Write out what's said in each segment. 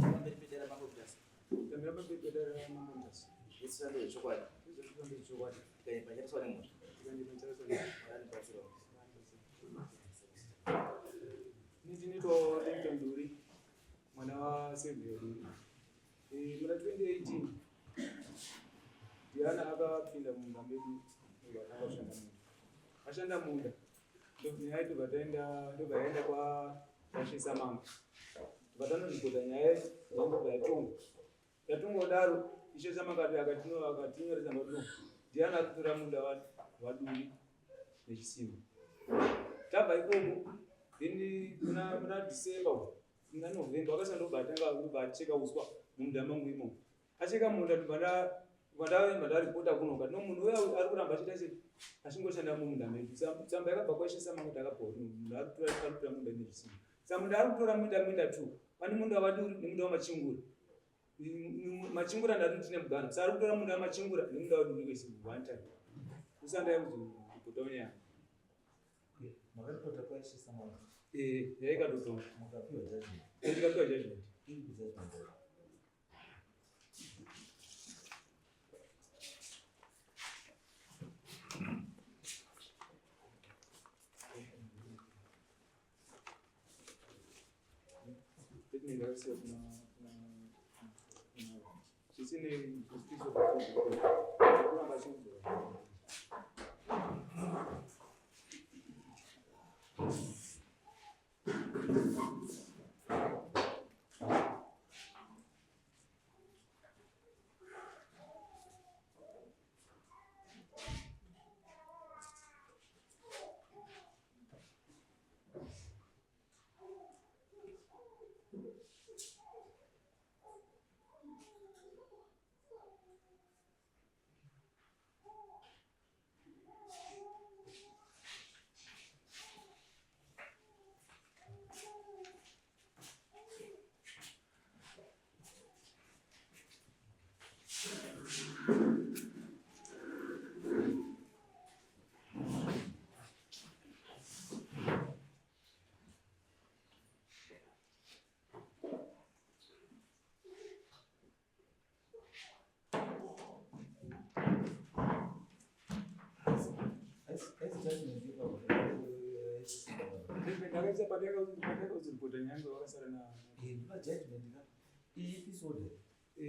Pamberi pedare Mambo Mutasa. Ndamira pamberi pedare raMambo Mutasa. Zvese ndezvechokwadi. Zvese ndezvechokwadi. Ndikanyepa ndichariswa nemhosva. Ndikanyepa ndichariswa nemhosva. Mwari andibatsirewo. Ini ndinoitwa Rington Duri, mwana waSaviour Duri. Muna 2018 Diana akapinda mumba medu ndobva atanga kushanda munda. Ashanda munda nyaya ndobva taenda ndobva yaenda kwaShe Samanga. Ndobva tanoripota nyaya ndobva yatongwa. Yatongwa kudaro Ishe Samanga akatinyoresa ndoti no Diana akutora munda waDuri nechisimba. Tabva ikoko then muna December uko muna November akasanda ndobva atanga ndobva acheka uswa mumunda mangu imomo. Acheka munda ndobva ndaenda ndaripota kuno ukati no munhu uya ari kuramba achiita sei achingoshanda mumunda medu. Tsamba yakabva kwaIshe Samanga takabva kuti munhu ari kutora munda nechisimba. Saka munda ari kutora munda minda two. Pane munda waVaduri nemunda waMachingura. Machingura ndati ndine mugano. Saka ari kutora munda waMachingura nemunda waDuri wese one time. Kusanda kuzoripota nyaya. Makaripota kwaIshe Samanga? Eh, yaikatotonga. Mukapiwa judgment? Eh, ndikapiwa judgment. Iri judgment. Judgment yakasiya kuna zvisine zvispiso kuramba achiudzwa. Ndakaisa patakauziripota nyange vakasara na Judgment ka iyi episode.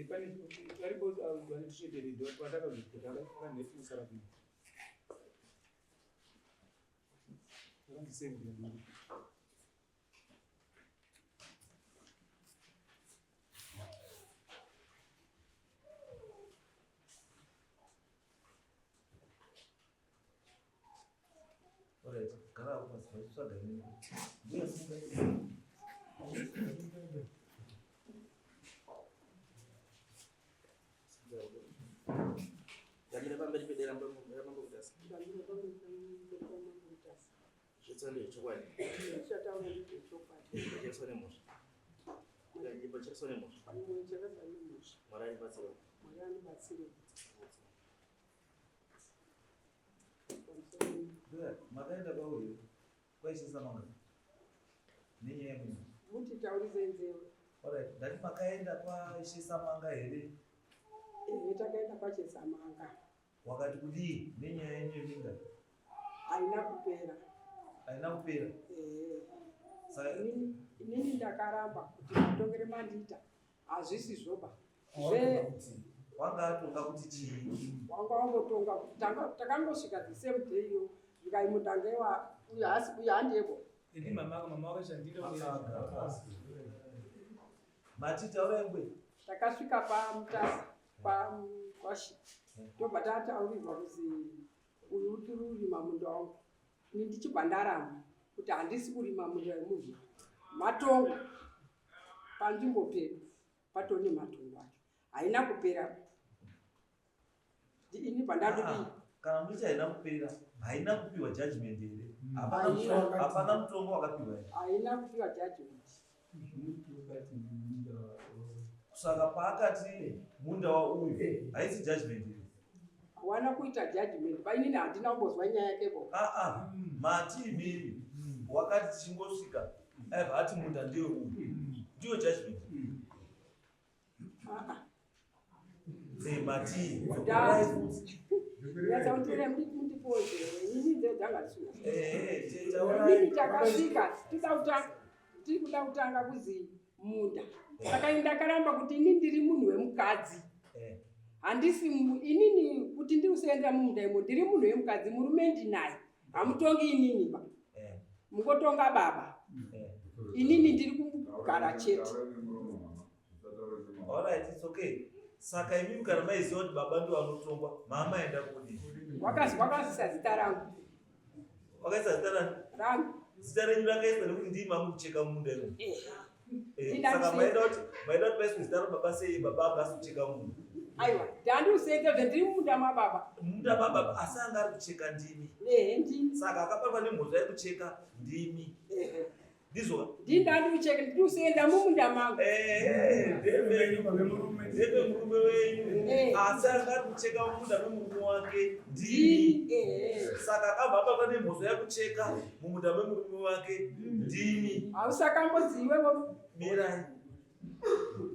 Pane varipo vane t-shirt yered patakaziripota vakanhefunosara kuno. Vakanzi save the money. Alright, gara hapo pasi pachitsvaga inini. Mbuya simuka. Ndamira pamberi pedera ramambo Mutasa. Ndamira pamberi pamambo Mutasa. Zvese ndezvechokwadi. Ndichataura ndezvechokwadi. Pachaiswa nemhosva. Pachaiswa nemhosva. Mumwe chakasa nemhosva. Mwari andibatsire. Mwari andibatsire. Mbuya, makaenda kwauri kwaIshe Samanga nenyaya yemunhu. Mutitaurise nzeve. Alright, ndati makaenda kwaIshe Samanga here? Ehe, takaenda kwaIshe Samanga. Wakati kudii nenyaya yenyu yeminda? Haina kupera. Haina kupera? Ehe. Saka Inini ndakaramba kuti matongere mandiita hazvisi zvoba. Wanga atonga kuti chii? Wanga wangotonga kuti takangosvika the same day iyo zvikai mundangewa uyu haasi uyu handiyeko. Ini mama wakashandira Mati taurai ngwe. Takasvika paMutasa kwaShe tobva tataurirwa kuzi uyu tiri kurima munda wangu. Ini ndichibva ndaramba kuti handisi kurima munda wemunhu. Matongo panzvimbo pedu patone matongo acho haina kupera. Ini pandadii Kana muchiti haina kupera, haina kupiwa judgment here? Hapana Haina. hapana mutongo wakapiwa here? Haina kupiwa judgment. Saka paakati munda wauyu haisi judgment here? Hawana kuita judgment. Painini handina kumbozwa nyaya yake bo. Mati imimi wakati tichingosvika aibva ati munda ndiwe uyu. Ndiyo judgment. Mati. Nyatsautire mundipoze ini nzeve dzanga dzisina. Inini takasvika tiri kuda kutanga kuzi munda. Saka ini ndakaramba kuti ini ndiri munhu wemukadzi. Handisi inini kuti ndiri kuseenzera mumunda imo ndiri munhu wemukadzi murume ndinaye. Hamutongi inini ba. Mungotonga baba. Inini ndiri kugara chete. Alright, it's okay. Saka imimi kana maiziva kuti baba ndivo vanotongwa, mama enda kudii? Wakazi wakaisa zita rangu. Wakaisa zita rani? Rangu. Zita renyu rakaiswa nekuti ndii mamukucheka munda imo. Eh. Saka maida kuti maida kuti paiswe zita rababa sei baba anga asikucheka munda. Aiwa, ndandiusenza zve ndiri munda mababa. Munda mababa asi anga ari kucheka ndimi. Ehe ndini. Saka akabatwa nemhosva yekucheka ndimi. Ehe. Ndizvo. Ndini ndandiucheka ndiriusenza mumunda mangu. Ehe, ndeve murume wenyu. Eh. Asi anga ari kucheka mumunda memurume wake ndimi. Ndini. Ehe. Saka akabva abatwa nemhosva yekucheka mumunda memurume wake ndimi. Hausakamboziwe Mirai.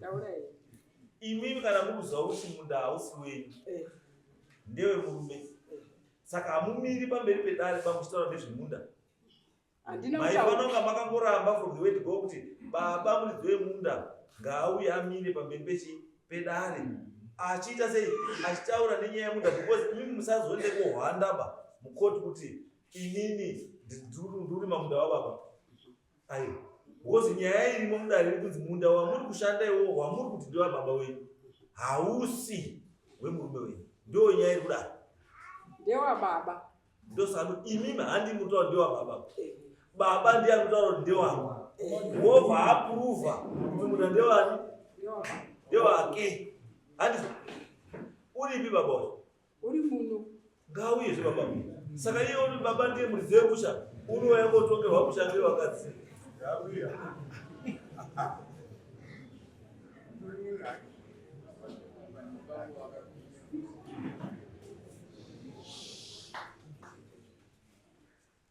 Taurai. Imimi kana mukuziva kuti munda hausi wenyu. Eh. Ndewe murume. Saka hamumiri pamberi pedare pamuchitaura nezvemunda. Handina Maifanira kutaura. kunga makangoramba from the word go kuti baba muridzi wemunda ngaauye amire pamberi pechi pedare achiita sei achitaura nenyaya yemunda because imimi musazoende kohwanda ba mukoti kuti inini ndurima munda wababa. Aiwa. Because nyaya irimo mudare iri kunzi munda wamuri kushanda iwowo wamuri kuti ndewababa wenyu hausi wemurume wenyu. Ndiyo nyaya iri kudare. Ndewa baba. Ndosaka imimi handi mutaura ndewa baba. Baba ndiye anotaura kuti ndewangu. Wobva apuruvha kuti munda ndewani? Ndewa baba. Ndewake. Handizvo? Uripi baba wacho? Uri muno. Ngauyezve baba. Saka iye uri baba ndiye muridzi wemusha, unouya kotongerwa musha ngewakadzi.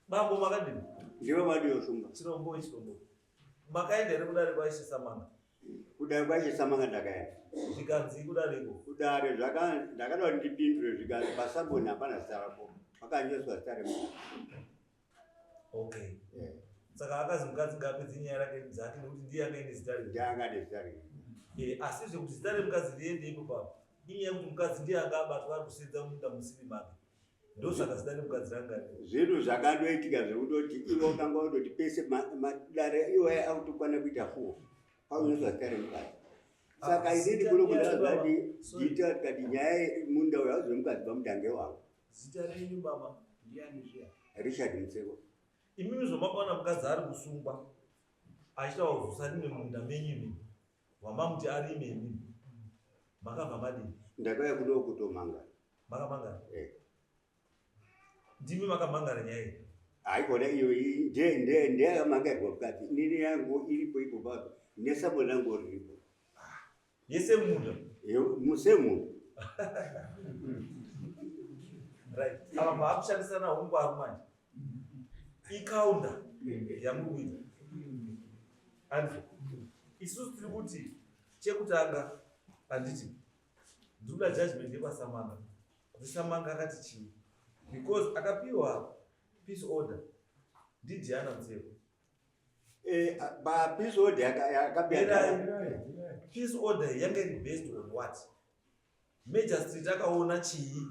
Bambo makadini? Ndiwe madiyosunga. Chirombo chirombo. Makaenda here kudare kwaIshe Samanga? Kudare kwaIshe Samanga ndakaenda. Zvikanzi kudareko? Kudare zvaka ndakada kuti ndipindure zvikanzi pasaboni hapana zita rako. Pakanyoreswa zita remunhu. Okay. Saka akazi mukadzi ngaapedze nyaya rake dzake nekuti ndiye anga ine zita riri. Ndiye anga ane zita riri. Asi zvekuti zita remukadzi riende ipo papo inyaya yekuti mukadzi ndiye anga abatwa ari kusedza munda musiri make. Ndosaka zita remukadzi ranga riri. Zvinhu zvakandoitika zvekutoti iwe wakanga wandoti pese madare iwe akutokwana kuita 4 paunonzwa zita remukadzi. Saka inini kuno kundazati ndiita tikati nyaya yemunda uyu hauzi wemukadzi pamunda ngewangu. Zita renyu baba ndiani zviya? Richard Mutseko. Imimi zvamakaona mukadzi ari kusungwa achitaura kuti usarime munda menyu imimi wamamuti arime imimi makabva madini? Ndakauya kuno kutomangara. Makamangara? Eh. Ndimi makamangara nyaya iyi? Haikona iyo ndeyakamangirwa mukadzi. Inini yangu iripo ipo papo nesabo rangu riripo. Yese munda? Muse munda. Right. Ava maakushandisana hungwaru manje. Ikaunda yamuri kuita. Andrew, isusu tiri kuti chekutanga handiti ndikuda judgment yekwaSamanga kuti Samanga akati chii because akapiwa peace order ndiDiana Mutseko. Pa peace order yakapiwa Peace order yanga iri based on what? Magistrate akaona chii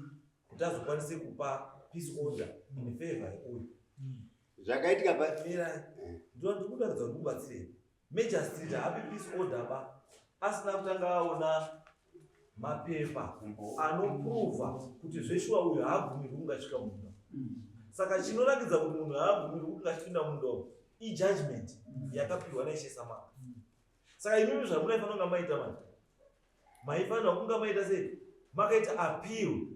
kuti azokwanise kupa peace order in favor yeuyu. Zvakaitika pa Mirai. Ndinoda ndikuratidza kuti kubatsirei. Magistrate haapi peace order ba asina kutanga aona mapepa anoprova kuti zveshuwa uyu haabvumirwi kunge achisvika munda. Saka chinoratidza kuti munhu haabvumirwi kunge achipinda munda umu ijudgment yakapiwa naIshe Samanga. Saka imimi zvamunaifanira kunge maita manje, maifanira kunge maita sei? Makaita appeal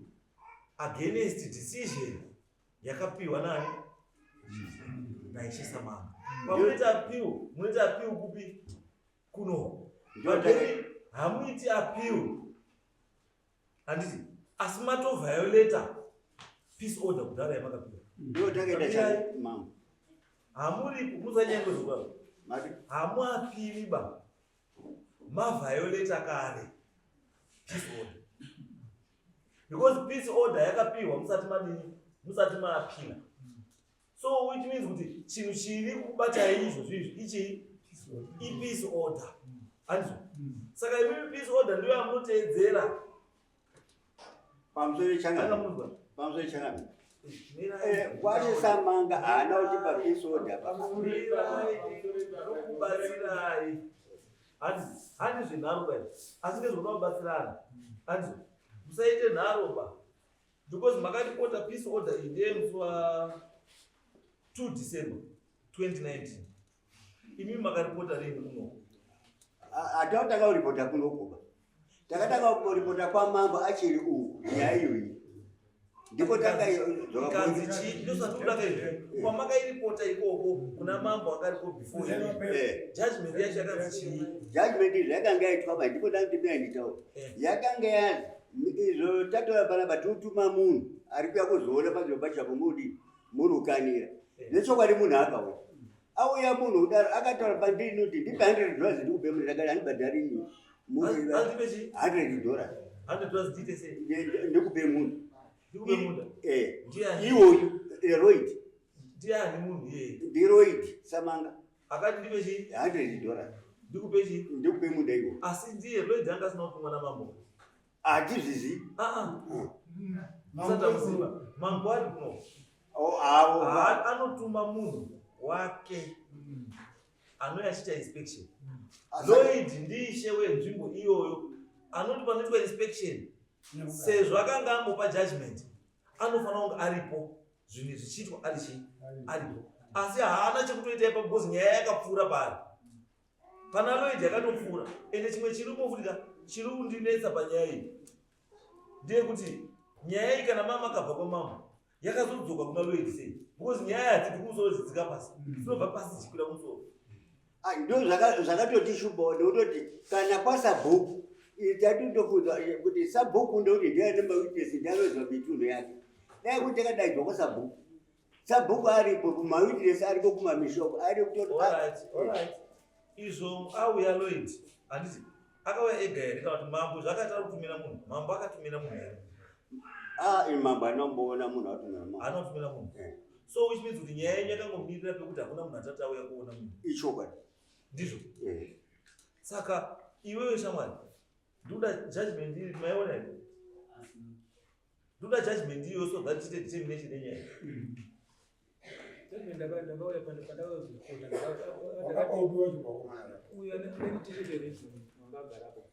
against decision yakapiwa nani? NaIshe Samanga. Pamunoita appeal, munoita appeal kupi? Kuno. But hamuiti appeal. Handiti? Asi matoviolata peace order kudhara yamakapiwa. Ndiyo takaita cha mama. Hamuri muzanyanya Mati? Hamuapiri ba. Maviolata kare peace order. Because peace order yakapiwa musati madini, musati maapila. So which means kuti chinhu chiri kubatai izvozvo izvi ichi ipeace order. Andizvo? Saka imimi peace order ndiyo yamunoteedzera. Pamusoro changamire. Angamunzwa? Pamusoro changamire. Mirai. Kwashe Samanga haana kutipa peace order. Mirai, ndokubatsirai. Handi zvenharo ba izvi, asi ngezvekuda kubatsirana. Handizvo? Musaite nharo ba, because makaripota peace order iyi ndeyemusi wa 2 December 2019. Imi makaripota rini kuno? Hatina kutanga kuripota kunokuba. Takatanga kuripota kwamambo achiri uku nyaya iyoyi. Ndiko Ikanzi chii? Ndosati kudaka izvi. Kwamakairipota ikoko kuna mambo akaripo before imi. Judgment yacho yakanzi chii? Judgment izvo yakanga yaitwa ba ndiko ndanga ndimira nditaura. Yakanga yanzi izvo tatora panapa totuma munhu ari kuuya kuzoona panzvimbo pacho apo muri murukanira. Nechokwadi munhu akauya. Auya munhu kudaro akataura pandiri noti ndipe $100 ndikupe munhu, ndakati handibhadhari munhu. Handipe chii? $100. $100 ndiite sei? Ndikupe munhu. Ndikupe munda. Ndiani? Iwoyu Lloyd. Ndiani munhu iyeye? NdiLloyd Samanga. Akati ndipe chii? $100. Ndikupe chii? Ndikupe munda iwo. Asi ndiye Lloyd anga asina kutumwa namambo. Hatizvizi. Ah ah. Musati amuziva. Mambo ari kuno. Oh, avo. Anotuma munhu wake anouya achiita inspection. Lloyd ndiishe wenzvimbo iyoyo anoti panoitwa inspection sezvo akanga ambopa judgment anofanira kunge aripo zvinhu zvichiitwa ari chii aripo, asi haana chekutoita ipapo because nyaya yakapfuura paari pana Lloyd yakatopfuura. Ende chimwe chiripo futi ka chiri kundinetsa panyaya iyi ndeyekuti nyaya iyi kana mama akabva kwamambo yakazodzoka kuna Lloyd sei? Because nyaya hadzibvi kumusoro dzidzika pasi, dzinobva pasi dzichikwira kumusoro. Ah, ndo zvakatotishupawo ndekutoti kana kwasabhuku tatitofunza kuti sabhuku ndekuti ndiye ane mawitness, ndiye anoziva mitunhu yake. Dai kuti takadaidzwa kwasabhuku, sabhuku aripo, mawitness ariko kumamishoko ari kutoti Alright, alright. Izvo auya Lloyd, handiti akauya ega here kana kuti mambo zvakaita ari kutumira munhu? Mambo akatumira munhu here? Ah, imi mambo anomboona munhu atumira munhu. Anotumira munhu. So which means kuti nyaya yenyu yakangomirira pekuti hakuna munhu atati auya kuona munhu. Ichokwadi. Ndizvo. Saka iwewe shamwari, ndoda judgment iri, maiona here? Ndoda judgment iyoyo so that tiite determination yenyaya. Judgment ndakauya pandakazopota. Wakapaudiwa chivakomana. Uyu ane t-shirt yered wanga agarapo.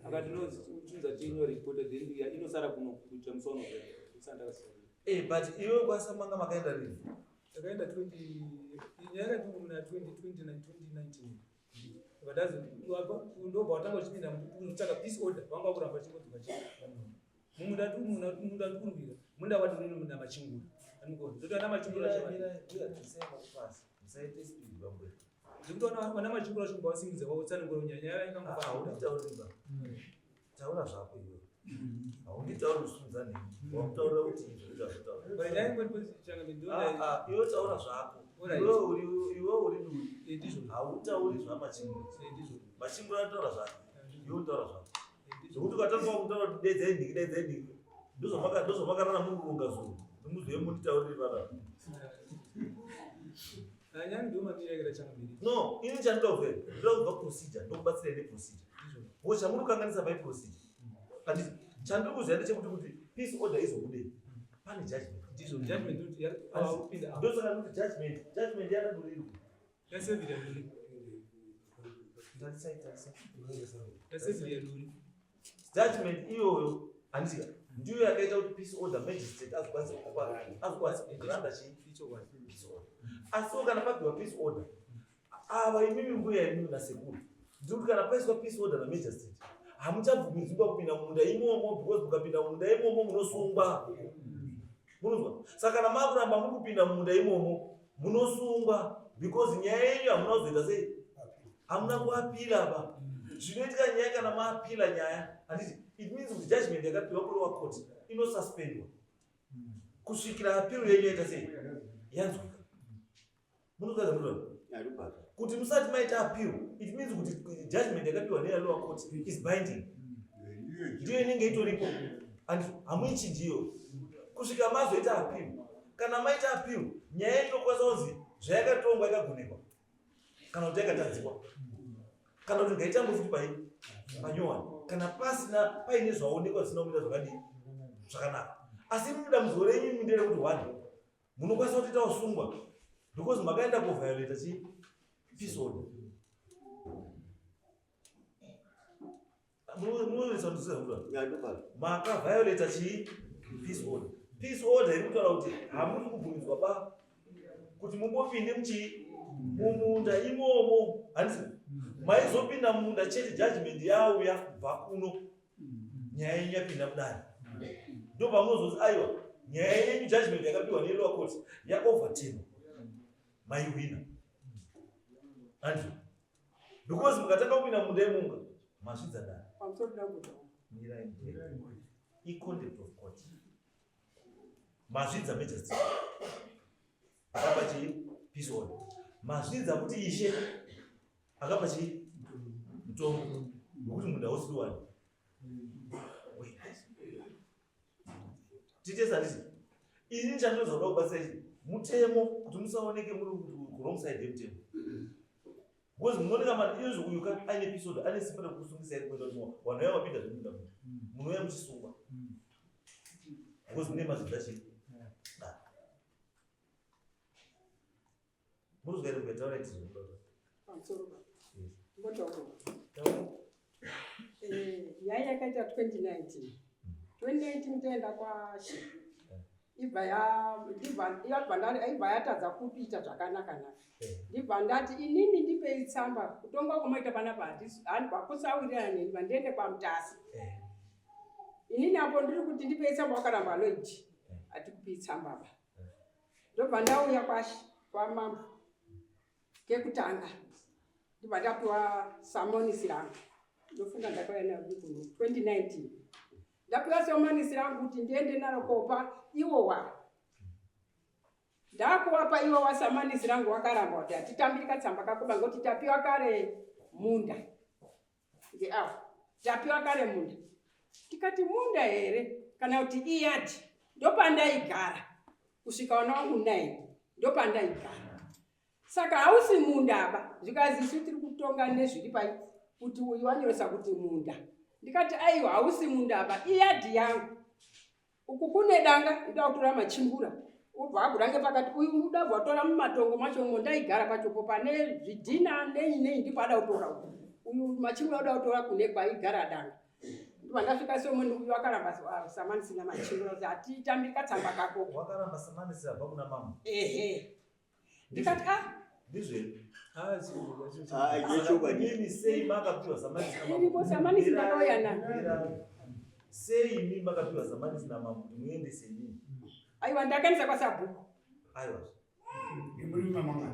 Akati notunza tinyo report then inosara kuno kuita musi waunopera. Ndosaka. But iwe kwaSamanga makaenda rini? Takaenda 20, nyaya yakati muna 2020 2019. Vadazo ndobva watanga uchipinda kutsvaka peace order, vanga kuramba chingodzoka chii. Mumunda tu munda munda kurwira. Munda wati nini munda Machingura. Aniko ndoti ana Machingura Mirai, chacho. mirai, uya tisai makupasi. Musaite speed bambo. Ndikuti vana Machingura chacho vasimudza vautsanangura nyaya Ah, yakangofana. haunditauri ba. Taura zvako iwe. Haunditauri kusumudza nemi. Wakutaurira kuti izvo ndizvo But nyaya ingori changa Ah, ah, iwe taura zvako. Alright. Iwe uri duri. Ndizvo. Hautauri zvaMachingura. Ndizvo. Machingura anotaura zvake. Iwe utaura zvako. Ndizvo. Zvekuti ukatanga kutaura kuti dedzai nhiki, dedzai nhiki. Ndozvamakarara mukurunga zuro. Muzoye munditaurire panapa. Nyaya ndo mamira yakira changa. No, ini chandoda kubva ndoda kubva procedure, ndokubatsirai neprocedure. Ndizvo. Because chamuri kukanganisa pai procedure. Handiti chandiri kuziva ndechekuti kuti peace order izobudei. Pane judgment. Ndizvo, judgment ndoti yakupinda apa. Ndosaka ndikuti judgment yakaduriri. Yasevhira duri. Tarisai, tarisai. Yasevhira duri. Judgment iyoyo, handiti ndiyo yakaita kuti peace order magistrate azokwanisa kupa, azokwanisa kugranta chii? Ichokwadi. Peace order. Asiwo kana papiwa peace order, ava imimi mbuya imimi nasekuru, ndikuti kana paiswa peace order namagistrate hamuchabvumidzwa kupinda mumunda imomo, because mukapinda mumunda imomo munosungwa. Munonzwa? Saka kana makuramba muri kupinda mumunda imomo munosungwa, because nyaya yenyu hamuna kuzoita sei, hamuna kuapila ba. Zvinoitika nyaya kana maapila nyaya, handiti it means kuti judgment yakapiwa kulower court inosuspendwa kusvikira appeal yenyu yaita sei, yanzwika. Munozwa zvamunoona? Aripapa. Kuti musati maita appeal, it means kuti judgment yakapiwa neya lower court is binding, ndiyo inenge itoripo. And hamuichinji iyoyo kusvika mazoita appeal. Kana maita appeal, nyaya inokwanisa kunzi zvayakatongwa yakagonekwa kana kuti yakatadzikwa kana kuti ngaitangwe futi pai panyowani kana pasina paine zvaonekwa zvisina kumira zvakadii zvakanaka. Asi imi dambudziko renyu imi nderekuti one munokwanisa kutoita usungwa because makaenda koviolata chi peace order. Makaviolata chii peace order. Peace order iri kutaura kuti hamusi kubvumidzwa ba kuti mumbopinde muchii mumunda imomo. Handisi maizopinda mumunda chete judgment yauya kubva kuno nyaya yenyu yapinda mudare ndopamunozoti aiwa nyaya yenyu judgment yakapiwa nelower court yaoverturn maiwina. Andrew, because mukatanga kupinda munda yemunga mazvidza dare. Mirai icontempt of court. Mazvidza majesty akapa chii peace order. Mazvidza kuti ishe akapa chii mutongo wekuti munda usiri wani. Tite sandisi ini chandinozoda kubatsira ichi mutemo kuti musaoneke muri wrong side yemutemo because munooneka mani izvo uyu ka aine peace order ane simba rekusungisa iri kuenda kuti vanhu vaya vapinda zvemunda muno munouya muchisungwa because mune mazvidza chii Muruzwa here mukataura iti zvinoda. Pamusoro pa. Mbotaura. Eh, nyaya yakaita 2019. 2019 taenda kwaShe. Ibva ya ndibva yabva ndari ibva yatadza kuita zvakanaka naka. Ndibva ndati inini ndipei tsamba kutonga kwamaita panapa handisi hakusawirirana neni vandiende kwaMutasa. Inini apo ndiri kuti ndipei tsamba wakaramba anoiti. Hatikupii tsamba apa. Ndobva ndauya kwashi kwamambo kekutanga ndibva ndapiwa samonisi rangu ndofunga ndakauya naro kuno 2019 ndapiwa samonisi rangu kuti ndiende naro kopa iwowa ndakuwapa iwowa samanisi rangu wakaramba kuti hatitambiri katsamba kakoba ngokuti tapiwa kare munda ngeavo tapiwa kare munda tikati munda here kana kuti iyadhi ndopandaigara kusvika wana wangu nine ndopandaigara saka hausi munda apa zvikazi isu tiri kutonga nezviri pai kuti uyu wanyoresa kuti munda ndikati aiwa hausi munda apa iyadhi yangu Uku kune danga ndoda kutora machimbura ubva agurange pakati uyu uda kutora mumatongo macho umo ndaigara pachopo pane zvidhina nei nei ndipo ada kutora uyu uyu machimbura uda kutora kune kwaigara danga ndibva ndasvika somweni uyu akaramba ah, samanisina machimbura kuti hatitambi katsamba kako wakaramba samanisi abva kuna mambo ehe ndikati a ah. ndizvo ah, here sei makapiwa samanisi iripo samanisi ndakauya nayo sei imi makapiwa samanisi namambo kuti muendese imimi aiwa ndakaendesa kwasabhuku aiwa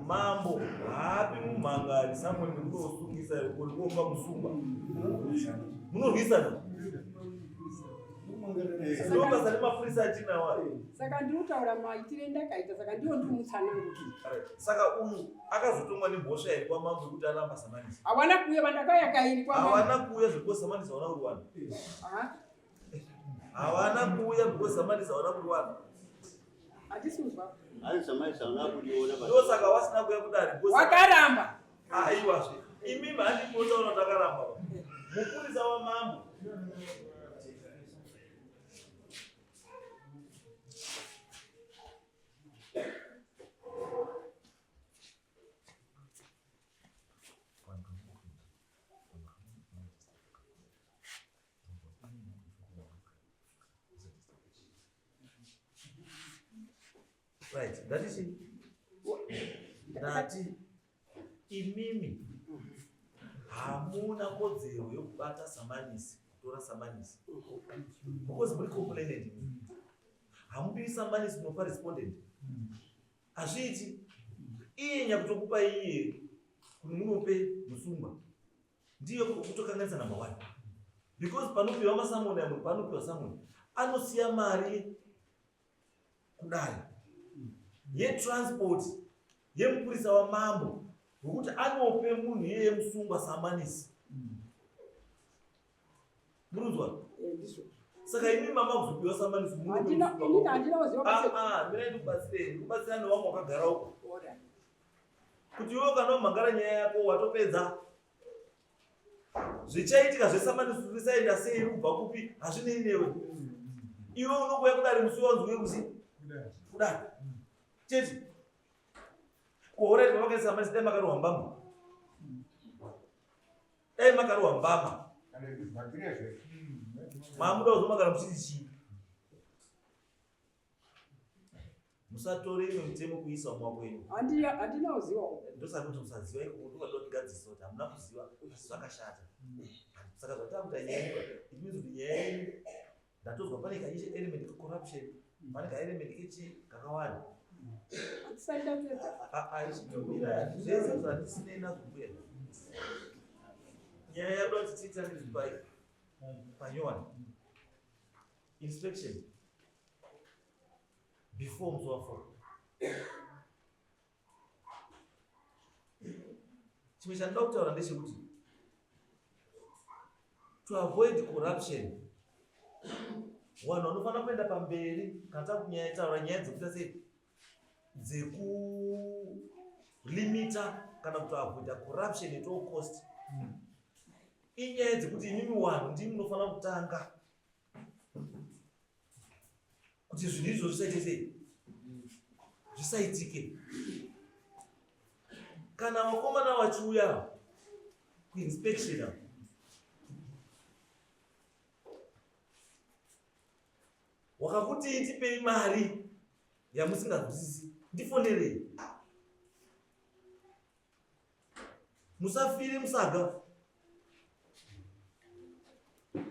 mambo haapi mumhangari samwe ndikutosungisa kuopa musungwa munorwisana ndobasa remapurisa atinawo aya saka ndiri kutaura maitire ndakaita saka ndiwo ndiri mutsananguti saka uyu akazotongwa nemhosva here kwamambo yekuti aramba samanisi hawana kuuya vandakauya kairi hawana kuuya zvekuti samanisi hawana kuriwana hawana kuuya because samanisi hawana kuriwana handisi kuzwa ndosaka wasina kuuya kudare wakaramba Aiwazve, imimi handi munotaura kuti akaramba ba. Mupurisa wamambo. Right, that is it. Ndati imimi hamuna kodzero yekubata samanisi kutora samanisi because muri complainant imimi hamupiwi samanisi munopa respondent hazviiti iye nyakutokupa iye kuti munope musungwa ndiye kutokanganisa number one because panopiwa masamoni amwe panopiwa samoni anosiya mari kudare yetransport yemupurisa wamambo wekuti anope munhu iyeye musungwa samanisi murunzwa Eh, ndizvo. Saka imi mama kuzopiwa samanisi Handina, inini handina kuziva basa. Ah, ah, mirai ndikubatsirei, ndikubatsira nevamwe wakagara uko. Alright. Kuti iwe kana wamhangara nyaya yako watopedza. Zvichaitika zvesamanisi risaenda sei kubva kupi hazvinei newe. Iwe unokuya kudare musi wanzi uye kusi kudare. Chete. Kuhora iti vakaisa samanisi dai makarohwa mbama. Dai makarohwa mbama. Mamuda kuzomakara muchiti chii? Musatore imwe mitemo kuisa mumaoko enyu. Handina kuziva. Ndosaka kuti musaziva ikoko ndokatotigadzirisa kuti hamuna kuziva asi zvakashata. Saka zvatakuita nyaya yenyu, it means kuti nyaya yenyu ndatozwa pane kaishe element kecorruption, pane kaelement kechi kakawanda. Handisati ndapedza. Aichitomira zvese zvatisinei nazvo mbuya. Nyaya yakuda kuti tiitange pai panyowani. Inspection before musi wa 4. Chimwe chandinoda kutaura ndechekuti to avoid corruption vanhu vanofanira kuenda pamberi kana takunyaya nyaya dzekuita sei dzekulimita kana kuti avoida corruption at all cost. Inyaya dzekuti imimi vanhu ndimi munofanira kutanga kuti zvinhu izvo zvisaite sei zvisaitike. Kana vakomana vachiuya kuinspection wakakuti tipei mari yamusinganzwisisi, ndifonerei. Musafire musaga.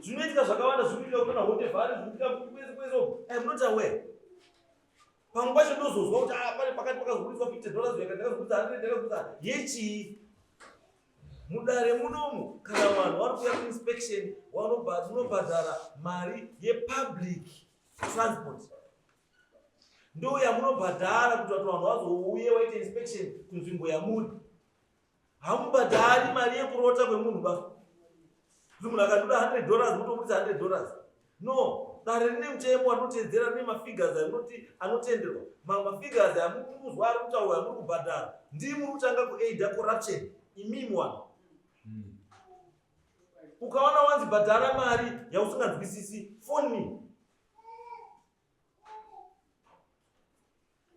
Zvinoitika zvakawanda zvinoitika kuna Honde Valley, zvinoitika kwese kwese uko. I'm not aware. Pamwe pacho ndozozwa kuti pane pakati pakazobudiswa $50 yakati ndakazobudisa 100 ndakazobudisa yechii. Mudare munomu kana vanhu vari kuuya kuinspection munobhadhara mari yepublic transport. Ndo yamunobhadhara kuti vanhu vazouye vaite inspection kunzvimbo yamuri. Hamubhadhari mari yekurota kwemunhu ba. Kuti munhu akandoda $100 motobudisa $100. No, dare rine mutemo wanotedzera rine mafigures anoti anotenderwa. Mamwe mafigures amuri ari kutaura amuri kubhadhara ndimi muri kutanga kuaida corruption imimi vanhu. Ukaona wanzi bhadhara mari yausinganzwisisi, phone me.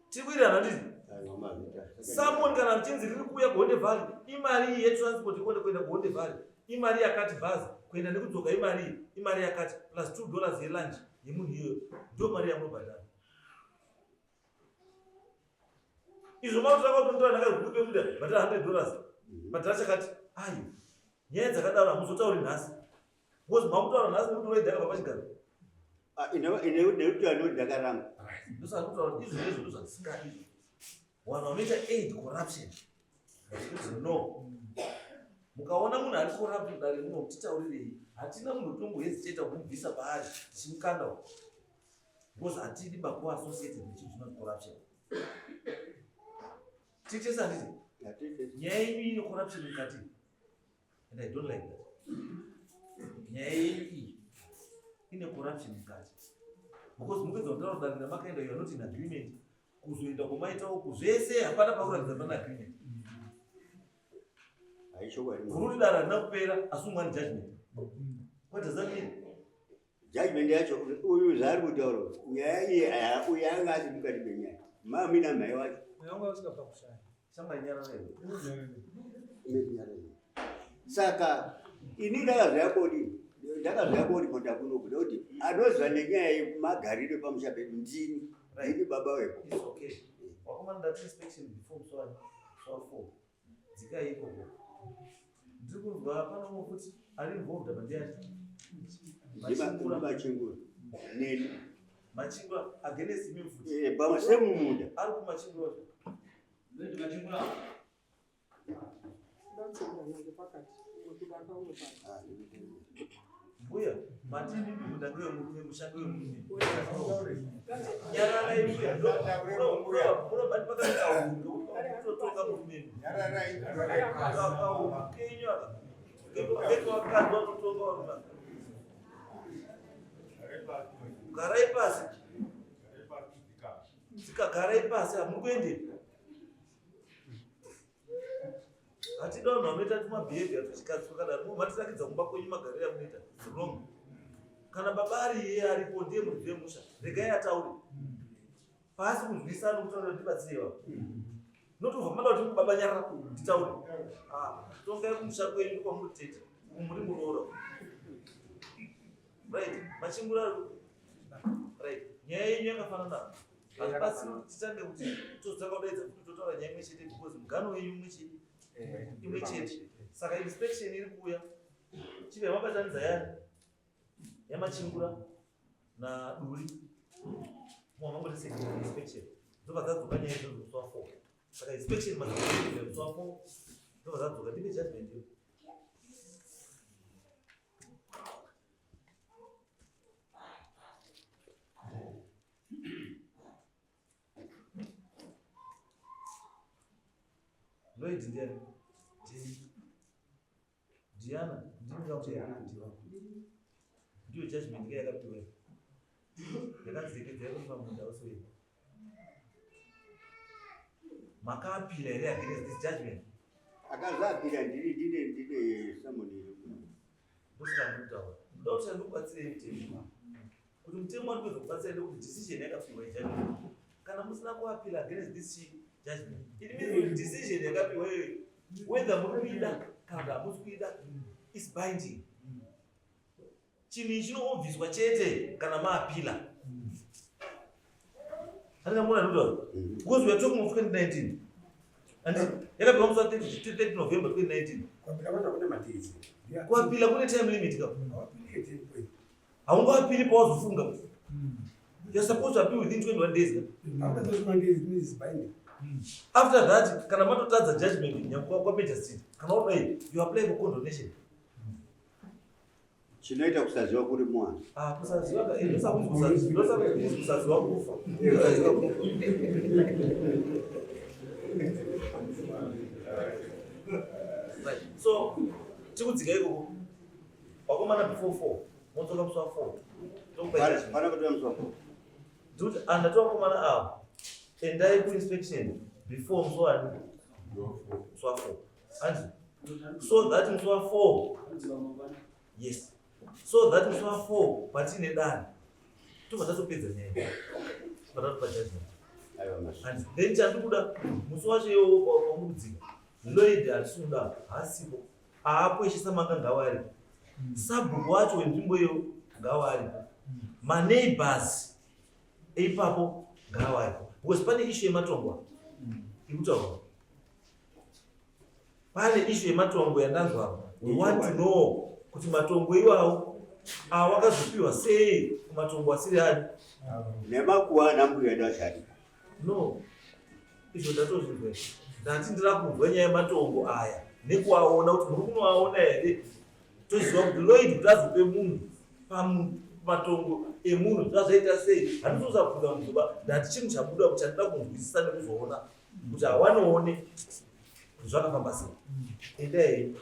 Tiri kuwirirana ndizvo? Summon kana richinzi riri kuuya kuHonde Valley, imari iyi yetransport ikuenda kuenda kuHonde Valley, imari yakati bhazi kuenda nekudzoka imari iyi, imari yakati plus $2 yelunch yemunhu iyoyo, ndo mari yamunobhadhara. Izvo makutora kwakutora ndakagupe munda bhadhara $100, bhadhara chakati. Ayo nyaya dzakadaro hamuzotauri nhasi. Because makutaura nhasi nekuti waidhaka pachigaro. Nekuti anodhakaranga. Ndosaka kutaura kuti izvo ndizvo ndozvatisingadi izvo. Vanhu vanoita aid corruption. Kuti no. Mukaona munhu ari corrupt mudare muno titaurirei. Hatina munhu tombohesitate kumubvisa paari tichimukanda uko. Because hatidi bakuva associated nechinhu chinonzi corruption. Titese handiti? Nyaya yenyu ine corruption mukati. And I don't like that. Nyaya yenyu iyi ine corruption mukati. Because mupedza kutaura dare ramakaenda you are not in agreement. Kuzoenda kwamaita uku zvese hapana pakuratidza pana agreement. Kuruti dare harina kupera asi umwani judgment. What does that mean? Judgment yacho uyu zvaari kutaura nyaya iyi uyu anga asiri mukati menyaya. Mami namai wacho. Saka ini ndakazouya kodi ndakazouya koripota kunoku nekuti anoziva nenyaya yemagariro epamusha pedu ndini ndini baba wepo. It's okay. Wakomana ndati inspection before musi wa 4. Dzikai ikoko. Ndiri kunzwa pano umwe futi ari involved apa ndiani? Machingura. Machingura. Neni. Machingura against me futi. Pamwe semumunda. Ari kumachingura. Ndoti machingura. Ndatsigirana ngepakati, umwe kudaka umwe pasi. Mbuya, matini munda ngewemurume, musha ngewemurume. Nyararai mbuya, munobati pakati kutotonga murume. Nyararai. Kenyu aka. Ketu wakadzi wanotonga varume. Garai pasi. Dzikagarai pasi hamuri kuendepi. Hatida vanhu vanoita tumabehavior twechikadzi twakadaro. Matirakidza kumba kwenyu magariro amunoita. It's wrong. Kana baba ari iye aripo ndiye muridzi wemusha. Regai ataure. Paasi kunzwisa anokutaura kuti ndibatsirei baba. Notobva mada kuti baba nyarara titaure. Ah, tongai kumusha kwenyu ndokwamuri tete. Umu muri muroora. Right, machingura right. Nyaya yenyu yakafanana. Hazvibatsiri kuti titange kuti tozotanga kudaidza kuti totaura nyaya imwe chete because mugano wenyu imwe chete. Imwe chete. Saka inspection iri kuuya. Chive mabatanidza yani yamachingura naDuri. Mwa mangoti second inspection. Ndobva dzadzoka nyaya idzodzo musi wa 4. Saka inspection mazadzoka musi wa 4. Ndobva dzadzoka ndipe judgment iyo. Lloyd ndiani? Diana, ndini kakuti Diana ndiwa. Ndiyo judgment ke yakapiwa. Yakanzi rekedzai kurima munda usiwe. Makaapila here against this judgment? Akazoapira ndiri ndine summon iri. Ndosaka ndikutaura. Ndoda kuti ndikubatsirei mutemo. Kuti mutemo wandikuedza kubatsira ndekuti decision yakapiwa judgment. Kana musina kuapila against this judgment, it means kuti decision yakapiwa iyoyo, whether muri kuida kana kuti hamusi kuida, is binding. Chinhu ichi chinobviswa chete kana maapila. Handingamona ndikutaura. Because we are talking of 2019. And yakapiwa musi wa 30 November 2019. Kuapila kwacho hakuna madates. Kuapila kune time limit ka. Hawapili point. Haungaapili pawazofunga. You're supposed to appeal within 21 days. Ka. After those 21 days, it means it's binding. After that, kana matotadza judgment nyangwe kwa magistrate, kana wadai, you apply for condonation. Chinoita kusaziva kuri mwana. Ah, kusaziva ka, ndosakuti kusaziva kufa. Kusaziva kufa. Right. So, tikudzika ikoko. Vakomana before 4, modzoka musi wa 4. Tokupa judgment. Pana kutora musi wa 4. Ndikuti andati vakomana ava, endai kuinspection before musi wani? Musi wa 4. Anzi, so that musi wa 4, yes. So that musi wa 4 patine dare, tobva tatopedza nyaya. Tobva tatopa judgment. Aiwa masha. And then chandikuda musi wacho iwowo pauri kudzika, Lloyd hatisi kuda haasipo. Aakweshesa manga ngawa aripo. Sabhuku wacho wenzvimbo iyo ngawa aripo. Maneighbors eipapo ngawa aripo. Because pane issue yematongo apa iri kutaurwa. Pane issue yematongo yandanzwa apa. We want to know kuti matongo iwawo awakazopiwa sei kumatongo asiri ani. Nemakuwa anambuya edu ashati. No, izvo ndatozvinzwa izvo. Ndati ndira kunzwa nyaya yematongo aya nekuaona kuti muri kunoaona here. Toziva kuti Lloyd kuti azope munhu pamatongo emunhu zvazvaita sei. Handisi kuzabvunza munhu ndati chinhu chabuda kuti chandida kunzwisisa nekuzoona kuti hawanoone kuti zvakafamba sei. Endai.